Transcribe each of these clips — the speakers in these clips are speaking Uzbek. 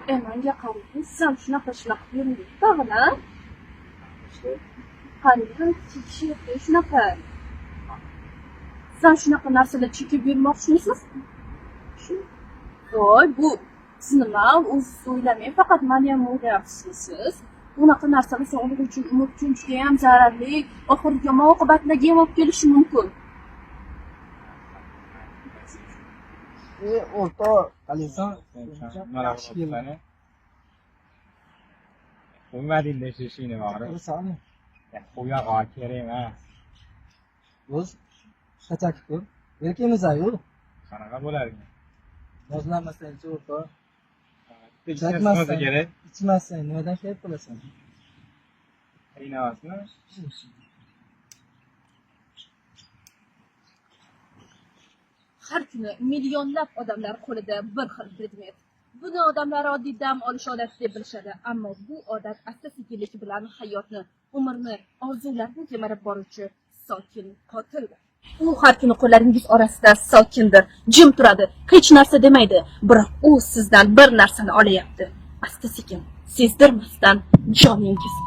Manga qarang, siz ham shunaqa shunaqa yurmang tag'in, a? Qarang, chekishyapti shunaqa. Siz ham shunaqa narsalar chekib yurmoqchimisiz? Shu. Voy, bu siz nima, o'zingiz o'ylamang, faqat mani ham o'ylayapsizmi siz? Bunaqa narsalar sog'liq uchun, umr uchun judayam zararli, oxiri yomon oqibatlarga ham olib kelishi mumkin. O'rtoq, qalaysan? Nimalar qilyapsan? Qo'ymading-da shu ishingni borib. Ko'rasanmi? Qo'ya kerak emas. O'z chakib ko'r. Erkakmisan-ku. Qanaqa bo'lar ekan? Nozlanmasang-chi, o'rtoq. Bitta Chakmasang, kerak. ichmasang nimadan kayf qilasan? Qiyin emasmi? Har kuni millionlab odamlar qo'lida bir xil predmet. Buni odamlar oddiy dam olish odati deb bilishadi, ammo bu odat asta-sekinlik bilan hayotni, umrni, orzularni kemirib boruvchi sokin qotildir. U har kuni qo'llaringiz orasida sokindir, jim turadi, hech narsa demaydi, biroq u sizdan bir narsani olayapti. Asta-sekin, sezdirmasdan joningizni.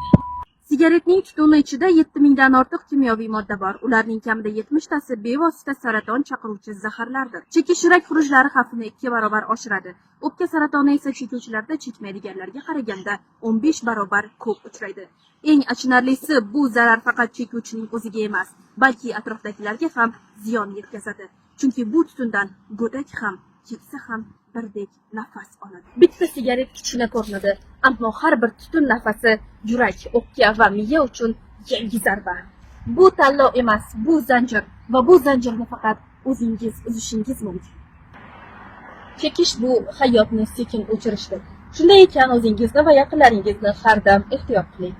Sigaretning tutuni ichida 7000 dan ortiq kimyoviy modda bor. Ularning kamida 70 tasi bevosita saraton chaqiruvchi zaharlardir. Chekish yurak xurujlari xavfini 2 barobar oshiradi. O'pka saratoni esa chekuvchilarda chekmaydiganlarga qaraganda 15 barobar ko'p uchraydi. Eng achinarlisi, bu zarar faqat chekuvchining o'ziga emas, balki atrofdagilarga ham ziyon yetkazadi. Chunki bu tutundan go'dak ham, keksa ham birdek nafas oladi. Bitta sigaret kichkina ko'rinadi, ammo har bir tutun nafasi yurak, o'pka va miya uchun yangi zarba. Bu tanlov emas, bu zanjir va bu zanjirni faqat o'zingiz uzishingiz mumkin. Chekish bu hayotni sekin o'chirishdir. Shunday ekan, o'zingizni va yaqinlaringizni har dam ehtiyot qiling.